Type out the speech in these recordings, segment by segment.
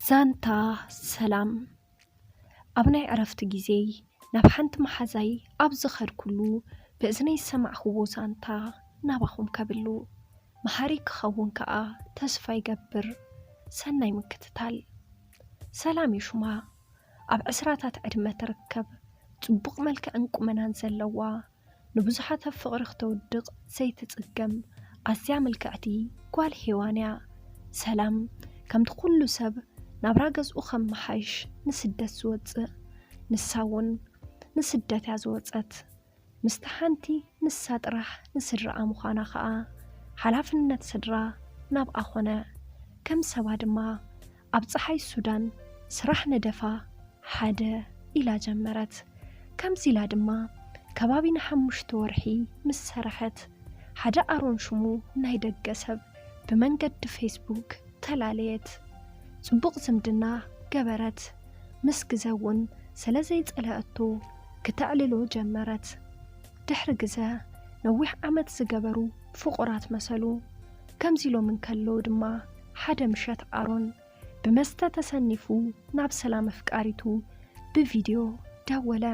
ዛንታ ሰላም። ኣብ ናይ ዕረፍቲ ግዜይ ናብ ሓንቲ መሓዛይ ኣብ ዝኸድኩሉ፣ ብእዝነይ ዝሰማዕክዎ ዛንታ ናባኹም ከብሉ፣ መሃሪ ክኸውን ከኣ ተስፋ ይገብር። ሰናይ ምክትታል። ሰላም ይሹማ፣ ኣብ ዕስራታት ዕድመ ትርከብ፣ ጽቡቕ መልክዕን ቁመናን ዘለዋ፣ ንብዙሓት ኣብ ፍቕሪ ክተውድቕ ዘይትጽገም ኣዝያ ምልክዕቲ ጓል ሄዋን እያ። ሰላም ከምቲ ኩሉ ሰብ ናብራ ገዝኡ ከመሓይሽ ንስደት ዝወጽእ፣ ንሳ እውን ንስደት እያ ዝወጸት። ምስታ ሓንቲ ንሳ ጥራሕ ንስድራኣ ምዃና ኸኣ፣ ሓላፍነት ስድራ ናብኣ ኾነ። ከም ሰባ ድማ ኣብ ጸሓይ ሱዳን ስራሕ ነደፋ ሓደ ኢላ ጀመረት። ከምዚ ኢላ ድማ ከባቢ ንሓሙሽተ ወርሒ ምስ ሰረሐት፣ ሓደ ኣሮን ሽሙ ናይ ደገ ሰብ ብመንገዲ ፌስቡክ ተላለየት። ጽቡቕ ዝምድና ገበረት። ምስ ግዘ እውን ስለ ዘይጸለኣቶ ክተዕልሎ ጀመረት። ድሕሪ ግዘ ነዊሕ ዓመት ዝገበሩ ፍቑራት መሰሉ። ከምዚ ኢሎም እንከለዉ ድማ ሓደ ምሸት ኣሮን ብመስተ ተሰኒፉ ናብ ሰላም ኣፍቃሪቱ ብቪድዮ ደወለ።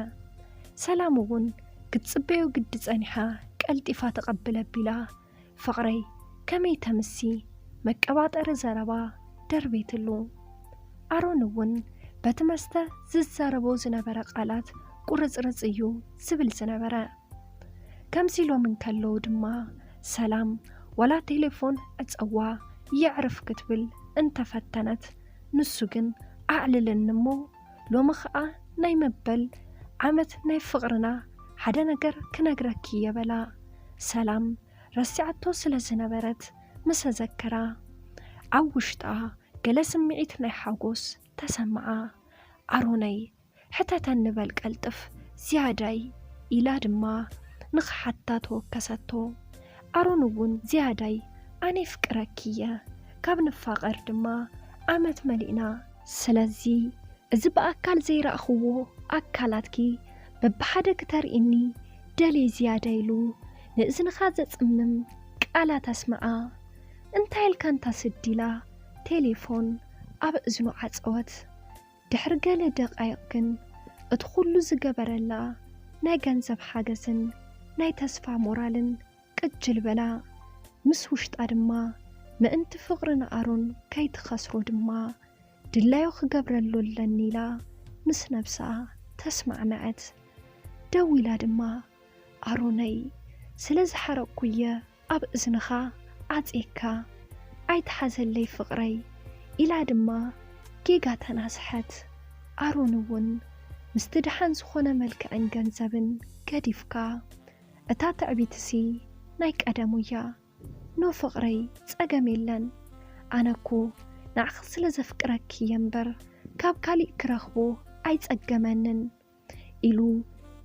ሰላም እውን ክትጽበዮ ግዲ ጸኒሓ ቀልጢፋ ተቐብል ኣቢላ፣ "ፍቕረይ ከመይ ተምሲ?" መቀባጠሪ ዘረባ ደርቤትሉ። ኣሮን እውን በቲ መስተ ዝዛረቦ ዝነበረ ቃላት ቁርጽርጽ እዩ ዝብል ዝነበረ። ከምዚ ኢሎም እንከለዉ ድማ ሰላም ዋላ ቴሌፎን ዕጸዋ የዕርፍ ክትብል እንተፈተነት፣ ንሱ ግን ኣዕልልኒ እሞ ሎሚ ኸኣ ናይ መበል ዓመት ናይ ፍቕርና ሓደ ነገር ክነግረኪ እየ በላ። ሰላም ረሲዓቶ ስለ ዝነበረት ምስ ኣዘከራ ኣብ ውሽጣ ገለ ስምዒት ናይ ሓጎስ ተሰምዓ። ኣሮነይ ሕተተኒ በል ቀልጥፍ ዝያዳይ ኢላ ድማ ንኽሓታ ተወከሰቶ። ኣሮን እውን ዝያዳይ ኣነ ይፍቅረኪ እየ፣ ካብ ንፋቐር ድማ ዓመት መሊእና። ስለዚ እዚ ብኣካል ዘይረኣኽዎ ኣካላትኪ በብሓደ ክተርእይኒ ደልየ ዝያዳ ኢሉ ንእዝንኻ ዘጽምም ቃላት ኣስምዓ። እንታይ ኢልካ እንታ ስድ ኢላ ቴሌፎን ኣብ እዝኑ ዓጸወት። ድሕሪ ገለ ደቃይቕ ግን እቲ ኩሉ ዝገበረላ ናይ ገንዘብ ሓገዝን ናይ ተስፋ ሞራልን ቅጅል በላ። ምስ ውሽጣ ድማ ምእንቲ ፍቕሪ ንኣሮን ከይትኸስሮ ድማ ድላዩ ክገብረሉ ኣለኒ ኢላ ምስ ነብሳ ተስማዕመዐት። ደው ኢላ ድማ ኣሮነይ ስለ ዝሓረቕኩ እየ ኣብ እዝንኻ ዓጽየካ፣ ኣይትሓዘለይ ፍቕረይ ኢላ ድማ ጌጋ ተናስሐት። ኣሮን እውን ምስቲ ደሓን ዝኾነ መልክዕን ገንዘብን ገዲፍካ፣ እታ ትዕቢትሲ ናይ ቀደሙ እያ። ኖ ፍቕረይ ጸገም የለን፣ ኣነ እኮ ንዓኺ ስለ ዘፍቅረኪ እየ እምበር ካብ ካሊእ ክረኽቦ ኣይጸገመንን። ኢሉ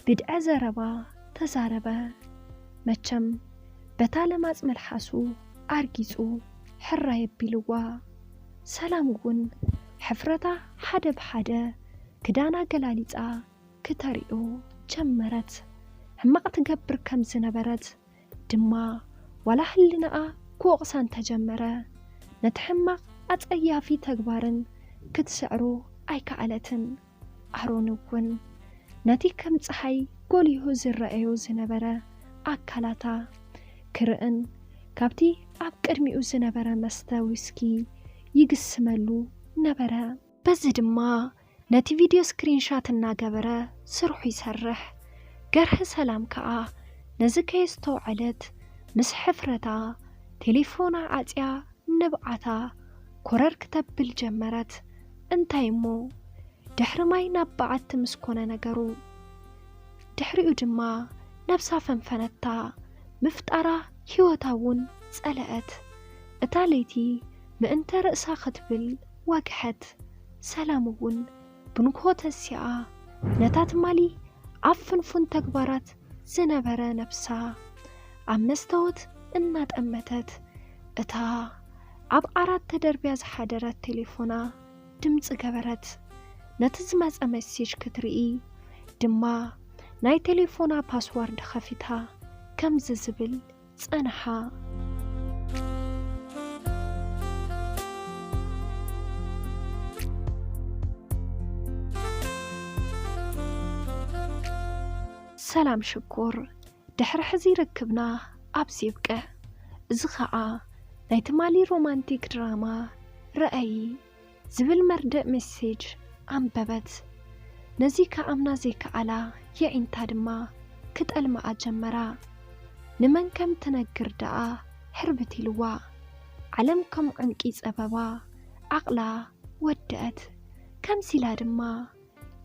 ብድዐ ዘረባ ተዛረበ። መቸም በታ ለማጽ መልሓሱ ኣርጊጹ ሕራይ ኣቢልዋ። ሰላም እውን ሕፍረታ ሓደ ብሓደ ክዳና ገላሊጻ ክተሪኦ ጀመረት። ሕማቕ ትገብር ከም ዝነበረት ድማ ዋላ ህልናኣ ክወቕሳ እንተጀመረ፣ ነቲ ሕማቕ ኣጸያፊ ተግባርን ክትስዕሮ ኣይከኣለትን። ኣሮን እውን ነቲ ከም ጸሓይ ጎሊሁ ዝረኣዮ ዝነበረ ኣካላታ ክርእን ካብቲ ኣብ ቅድሚኡ ዝነበረ መስተ ዊስኪ ይግስመሉ ነበረ። በዚ ድማ ነቲ ቪድዮ ስክሪንሻት እናገበረ ስርሑ ይሰርሕ። ገርሂ ሰላም ከኣ ነዚ ከየስተውዐለት ምስ ሕፍረታ ቴሌፎና ዓጽያ ንብዓታ ኮረር ክተብል ጀመረት። እንታይ እሞ ድሕሪ ማይ ናብ በዓቲ ምስ ኮነ ነገሩ። ድሕሪኡ ድማ ነብሳ ፈንፈነታ። ምፍጣራ ህይወታ እውን ጸለአት። እታ ለይቲ ምእንተ ርእሳ ክትብል ወግሐት። ሰላም እውን ብንግሆ ተሲኣ ነታ ትማሊ ኣብ ፍንፉን ተግባራት ዝነበረ ነብሳ ኣብ መስታወት እናጠመተት፣ እታ ኣብ ዓራት ተደርብያ ዝሓደረት ቴሌፎና ድምጺ ገበረት። ነቲ ዝመጸ መሴጅ ክትርኢ ድማ ናይ ቴሌፎና ፓስዋርድ ከፊታ ከምዚ ዝብል ጸንሓ። ሰላም ሽኮር፣ ድሕሪ ሕዚ ርክብና ኣብዚ ይብቅዕ። እዚ ኸኣ ናይ ትማሊ ሮማንቲክ ድራማ ረኣዪ ዝብል መርድእ ሜሴጅ ኣንበበት። ነዚ ክኣምና ዘይከኣላ የዒንታ ድማ ክጠልመኣ ጀመራ። ንመን ከም ትነግር ደኣ ሕርብት ኢልዋ። ዓለም ከም ዕንቂ ጸበባ ዓቕላ ወደአት። ከምዚ ኢላ ድማ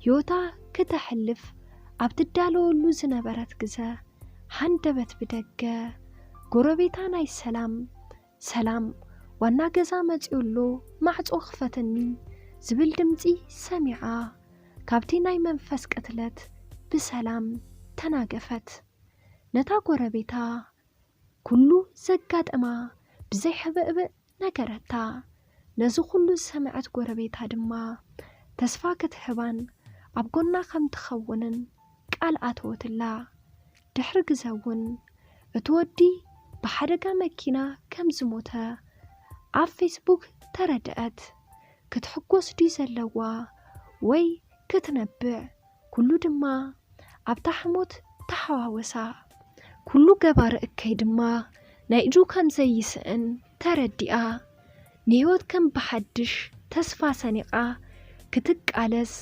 ህይወታ ክተሕልፍ ኣብ ትዳለወሉ ዝነበረት ግዘ፣ ሃንደበት ብደገ ጎረቤታ ናይ ሰላም፣ "ሰላም፣ ዋና ገዛ መጺኡ ኣሎ፣ ማዕጾ ክፈትኒ" ዝብል ድምጺ ሰሚዓ፣ ካብቲ ናይ መንፈስ ቅትለት ብሰላም ተናገፈት። ነታ ጎረቤታ ኩሉ ዘጋጠማ ብዘይ ሕብእብእ ነገረታ። ነዚ ኩሉ ዝሰምዐት ጎረቤታ ድማ ተስፋ ክትህባን ኣብ ጎና ከም ትኸውንን ቃል ኣተወትላ። ድሕሪ ግዘ እውን እቲ ወዲ ብሓደጋ መኪና ከም ዝሞተ ኣብ ፌስቡክ ተረድአት። ክትሕጎስ ድዩ ዘለዋ ወይ ክትነብዕ? ኩሉ ድማ ኣብታ ሕሞት ተሓዋወሳ። ኩሉ ገባሪ እከይ ድማ ናይ እጁ ከም ዘይስእን ተረዲኣ፣ ንህይወት ከም ብሓድሽ ተስፋ ሰኒቓ ክትቃለስ፣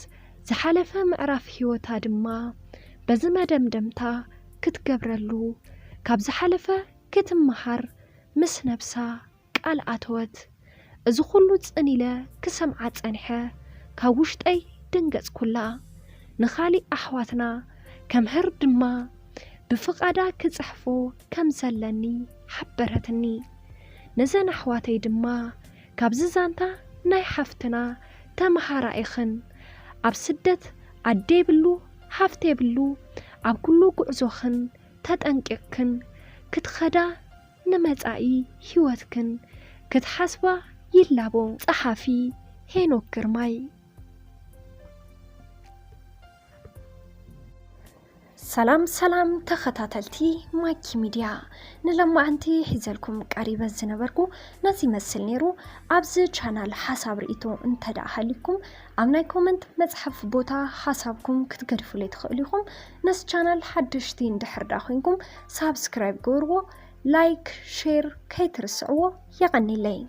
ዝሓለፈ ምዕራፍ ህይወታ ድማ በዚ መደምደምታ ክትገብረሉ፣ ካብ ዝሓለፈ ክትመሃር ምስ ነብሳ ቃል ኣተወት። እዚ ኩሉ ጽን ኢለ ክሰምዓ ጸኒሐ፣ ካብ ውሽጠይ ደንገጽኩላ። ንኻሊእ ኣሕዋትና ከምህር ድማ ብፍቓዳ ክጽሕፎ ከም ዘለኒ ሓበረትኒ። ነዘን ኣሕዋተይ ድማ፣ "ካብዚ ዛንታ ናይ ሓፍትና ተመሃራ ኢኽን። ኣብ ስደት ኣደ የብሉ፣ ሃፍቲ የብሉ፣ ኣብ ኩሉ ጉዕዞኽን ተጠንቂቕክን ክትኸዳ፣ ንመጻኢ ህይወትክን ክትሓስባ ይላቦ። ጸሓፊ ሄኖክ ግርማይ። ሰላም ሰላም ተኸታተልቲ ማኪ ሚድያ፣ ንለማዓንቲ ሒዘልኩም ቀሪበ ዝነበርኩ ነዚ ይመስል ነይሩ። ኣብዚ ቻናል ሓሳብ ርእይቶ እንተ ደኣ ሃሊኩም ኣብ ናይ ኮመንት መጽሓፍ ቦታ ሓሳብኩም ክትገድፉለይ ትኽእሉ ኢኹም። ነዚ ቻናል ሓደሽቲ እንድሕር ደኣ ኮይንኩም ሳብስክራይብ ግበርዎ፣ ላይክ፣ ሼር ከይትርስዕዎ። የቐኒለይ።